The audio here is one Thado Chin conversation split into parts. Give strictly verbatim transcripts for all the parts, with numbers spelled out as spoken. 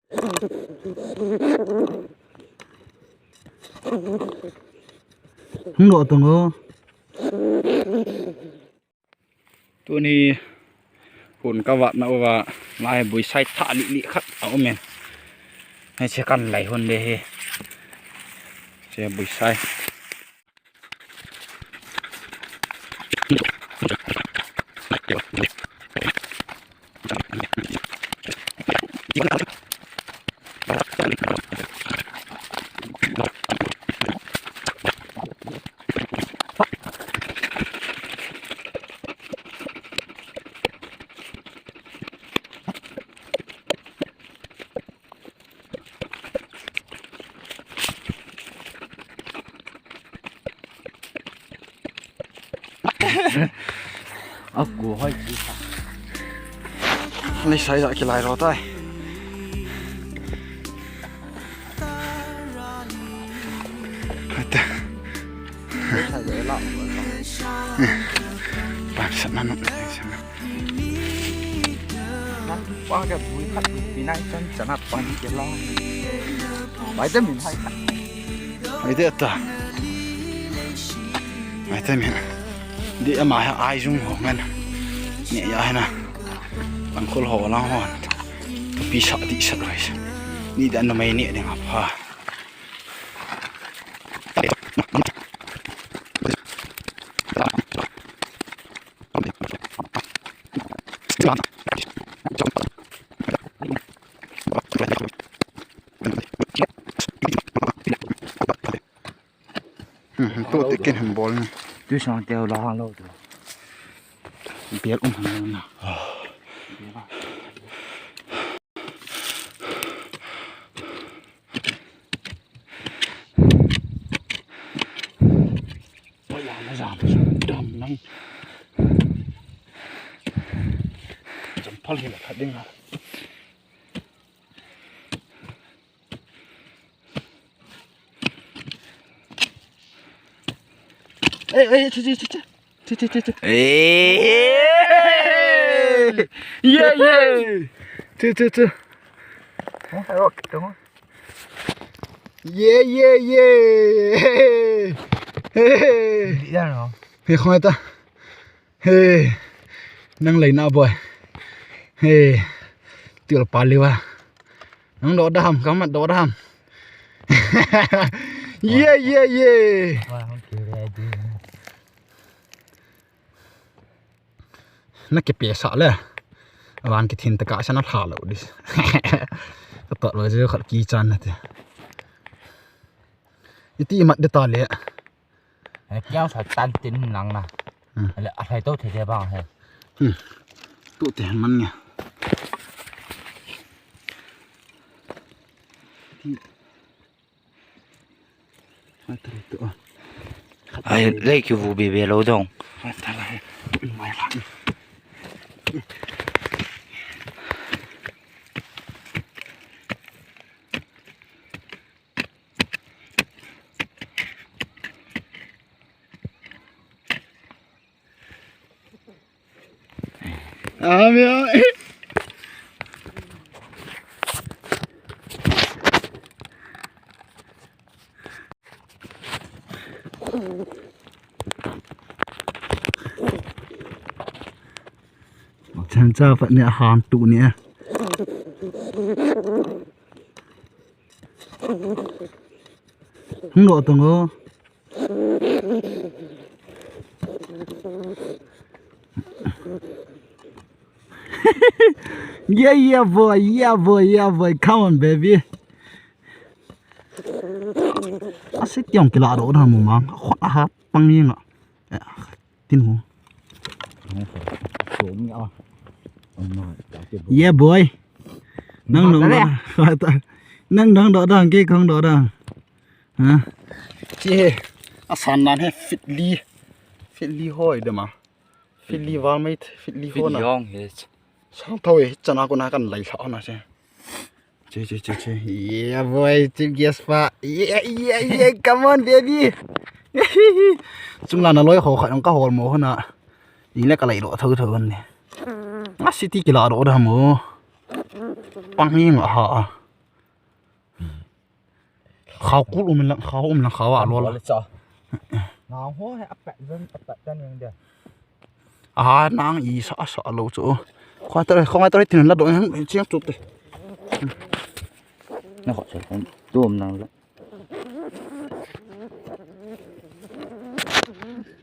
Hung lo tong o. Tuni hun ka vat na uva lai buisai tha li li khat a um in. Hei che kan lai hun de hi. Che buisai. Aku hoi chi sa. Lai sai da kilai ro tai. Ata. Pan sa na no. Nan pa ka bui khat bui pinai chan chana pan ke la. Vitamin hai khat. Hai de ta. Vitamin. Di ama ha ai jung ho ngan. Ni ya ha na. Pan khol ho lang ho. Pi sa di sa lo sa. Ni da no mai ni de nga pa. Hmm, tu ti ken hum bol ni. Tu sang teo la hang lo tu. Bial um hang na. Oi, la na jam, jam nang. Jam phal hi la khat ding ha. Ei, ei, chu, chu, chu, chu. Chu, chu, chu, chu. Ei. Ye, ye. Chu, chu, chu. Hah? Ai, ok, tong. Ye, ye, ye. Hey. Di ya no. He, khoi ta. He, nang lei na boy. He, til pa liwa. Nang do da ham, kamat do da ham. Ye, ye, ye. Wa, hong ki ready. Na ke pe sa le. Awan ki thin ta ka sa na tha lo dis. Ka tot lo je khat ki chan na te. Iti mat de ta le. He, kiang sa tan tin nang na. Hmm. He le, a thai to thei thei bang he. Hmm. Tu te man nge. Ti. Hai ta le tu. Ai, lei ki vu be be lo dong. Hai ta le. Mai la. Ami, ami. Chan cha pat ni a han tu ni a. Hung lo tong o. Yeah, yeah, boy, yeah, boy, yeah, boy. Come on, baby. Asi tiang kila do na mu mang. Khot a ha pang ni nga. Tin hu. Yeah, boy. Nang nang da. Nang nang da da ke khang da da. Ha? Chi he. A san nan he fit li. Fit li hoi de ma. Fit li val mai, fit li ho na. Fit li hong he. Sang thau e, chana ko na kan lai sa na che. Che, che, che, che. Yeah, boy, chief guest pa. Yeah, yeah, yeah, come on, baby. Chung la na loi ho kha, ka hol mo ho na. Ni le ka lai do thau thau ni. A city kila do da mo. Pang ni nga ha. Khao kul um lang, khao um lang, khao a lo la. Cha. Nang ho he a pet zen, a pet zen yang dia. Aha, nang i sa sa lo chu. Khwa ta, khwa ngai ta tin la do, chiang chu te. Na khwa chu, tu um nang la.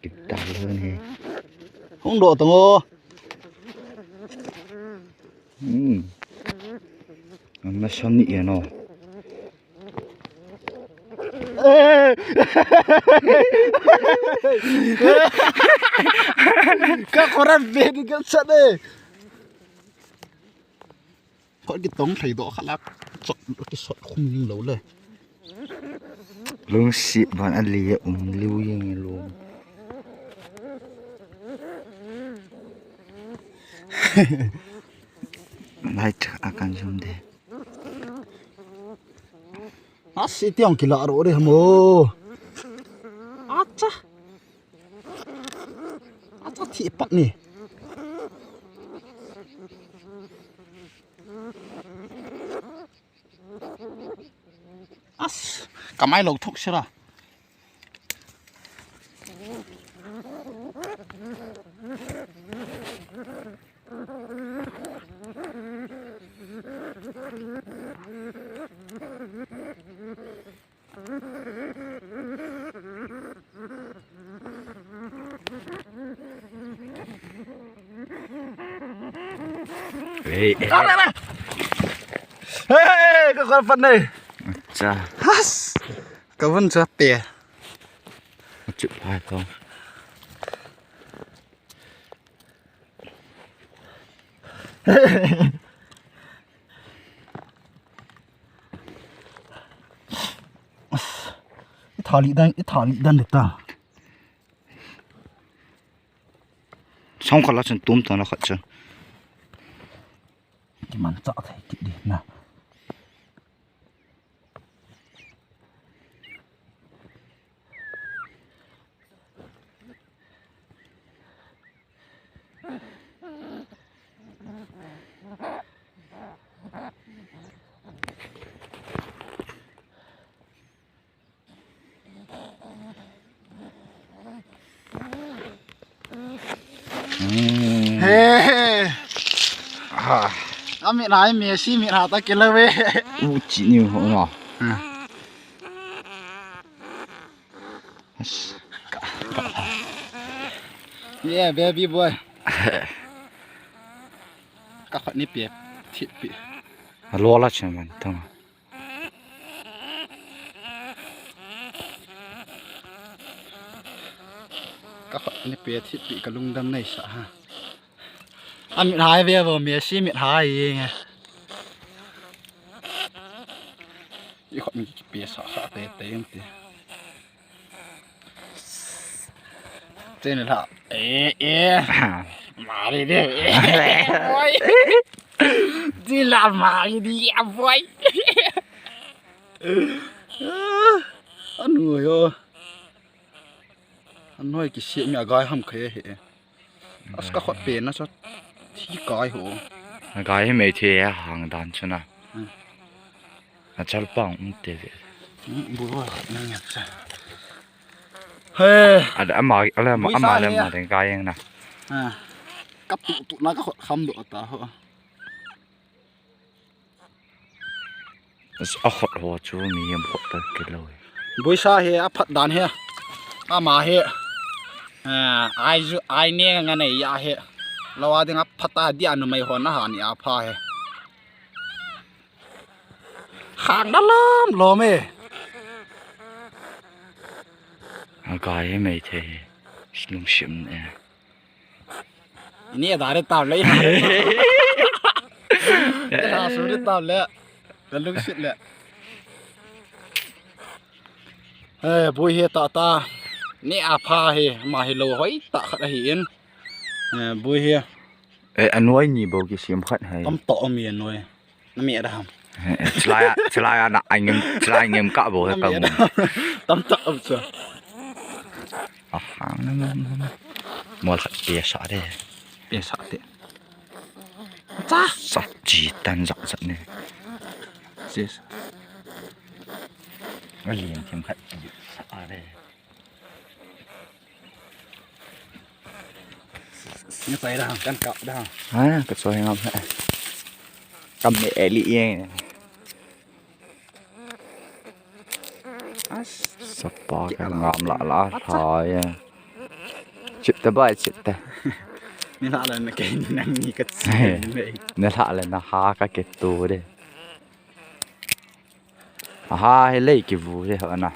Kita lo ni. Hung do tang o. Hmm. Ang nasam ni yan o. Ka koran be ni ka sa de. Khot kitong thei do khalak. Chok kisot khum ning lo le. Lungsi ban a li um liu yeng lo. Light a kan jum de. Asi tiang kila ro re mo. Acha. Acha thi pat ni. As, kamai lo thok sira. Hey, hey. Hey, ka khol pat nei. Acha. Has. Ka vun cha pe. Chup hai to. I thali dan, i thali dan de ta. Song khala chun tum ta na khat chun. Ki man cha thei ki di na. He. Ha. Ami nai Messi mi ha ta kila ve. U chi ni ho na. Hmm. Yeah, baby boy. Ka khot ni pe thit pi. Lo la chen man tang. Ka khot ni pe thit pi ka lungdam nei sa ha. Amit hai ve vo Messi mit hai nge. I khot mi pe sa sa te te te. Chene la. Eh, eh. Mari de. Boy. Di la mari di, boy. Anu yo. Anoi ki si mi agai ham khe he. As ka khot pe na sa. Thi kai ho. Agai he mei the hang dan chuna. Hmm. A chal pang um te ve. Hmm, bu ho na nya sa. He. Ada ama, ala ama, ama le ama deng kai yang na. Ha. Ka tu tu na ka khot kham do ta ho. A khot ho chu mi yam khot ta ke lo. Buisa he a phat dan he. Ama he. A, ai ju, ai ne nga nei ya he. Lo a ding a phat a di anu mai ho na ha ni a pha he. Khang na lam lom e. A gai e mei the. Lungsim e. Ni a dare tam le. Ni a suri tam le. Ka lungsit le. Eh, bui he ta ta. Ni a pha he, ma he lo hoi ta khat ahi in. Eh, bui he. Eh, anuai ni bo ki sim khat hai. Tam to mi anuai. Na mi da ham. Eh, chilai, chilai na ai ngem, chilai ngem ka bo he ka ngem. Tam to am sa. Ah, na, na, na, na. Mol khat pe sa de. Pe sa de. Cha. Sa chi tan zak zak ne. Yes. Alien thim khat. Are. Ni pai da, kan kap da. Ha, ka choi ngam ha. Kam me eli ye. Sapa ka ngam la la tha ye. Chip te bai, chip te. Ni la la na ke ni nang ni ka chi ni me. Ni la la na ha ka ke tu de. Aha, he lei kivu he ho na.